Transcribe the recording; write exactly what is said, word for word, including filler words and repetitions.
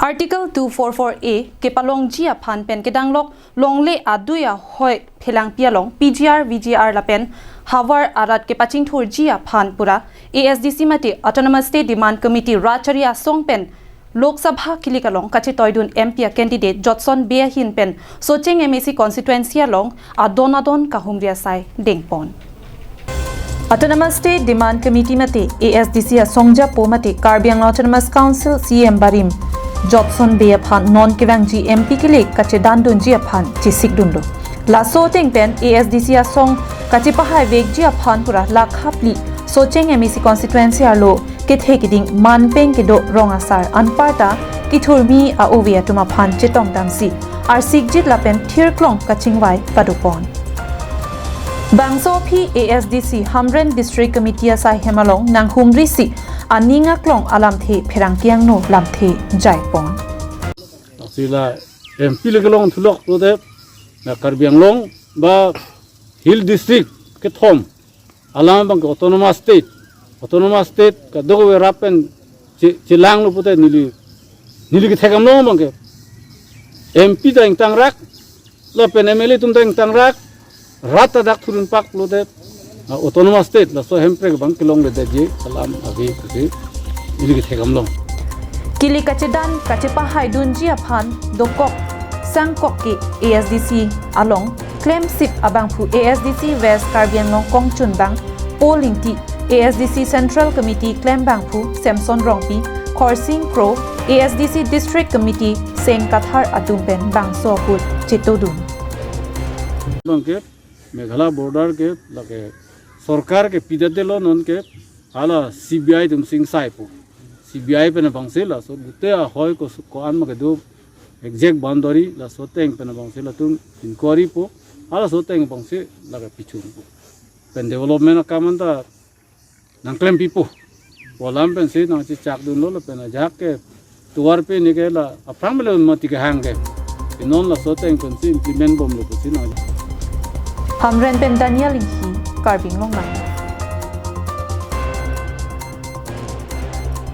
Article two four four A kepalongji aphan pen kedanglok longle adui ahoi phelangpi along P G R, V G R lapen havar arat kepachingthurji aphan pura A S D C mate Autonomous State Demand Committee rat chari asong pen Lok Sabha kilik along kachetoidun M P a candidate Jotson Bey ahin pen Socheng M A C constituency along adon adon kahumri asai dengpon. Autonomous State Demand Committee mate A S D C asongjapo mate Karbi Anglong Autonomous Council C E M barim Jotson Bey aphan non kevangji M P kilik kachedandunji aphan chesikdunlo. Laso ateng pen A S D C asong kachepahai vekji aphan pura lakha phli Socheng M A C constituency arlo kethe keding manpeng kedo rong asar anparta kethurmi a-ove atum aphan chetongdamsi arsikjit lapen thirklong kachingvai padopon. Bangso aphi A S D C Hamren District Committee asai hem along nanghumrisi aning aklong alamthe pherangke angno lamthe jaipon. Sila M P le kelong thulok lote na Karbi Anglong ba Hill District kethom alam abangke Autonomous State, Autonomous State kadokave rap pen che- chelanglo pute neli neli kethekdamlong abangke M P ta ingtangrak lapen M L A atum ta ingtangrak, rat ta dak thurun pak lote, ah, Autonomous State laso Hemprek abang kelongledetji alam ave pusi neli kethekdamlong. Kilik kachedan kachepahaidunji aphan dokok sangkok ke A S D C along klemsip abangphu A S D C West Karbi Anglong kongchunbang Paul Ingti, A S D C Central Committee klembangphu Samson Rongpi, Khorsing Kro, A S D C District Committee Seng Kathar atum pen bangso ahut chetodun. Abangke Meghalaya border ke lake sorkar ke pidetdetlo, non ke hala C B I atum singsaipo. C B I pen abangsi laso gute ahoi ko ko-an ma kedo exact boundary laso ateng pen abangsi latum inquiry po. Halaso ateng abangsi lake pichungpo. Pen development akam anta nangklempipo. Pu alam pensi nangchechakdunlo lapen ajahak ke tovar pen ni ke la aphrang mele mati kehang ke. Inon laso ateng pensi implement bomlo pusi nang. Hamren pen Daniel Inghi, Karbi Anglong Live.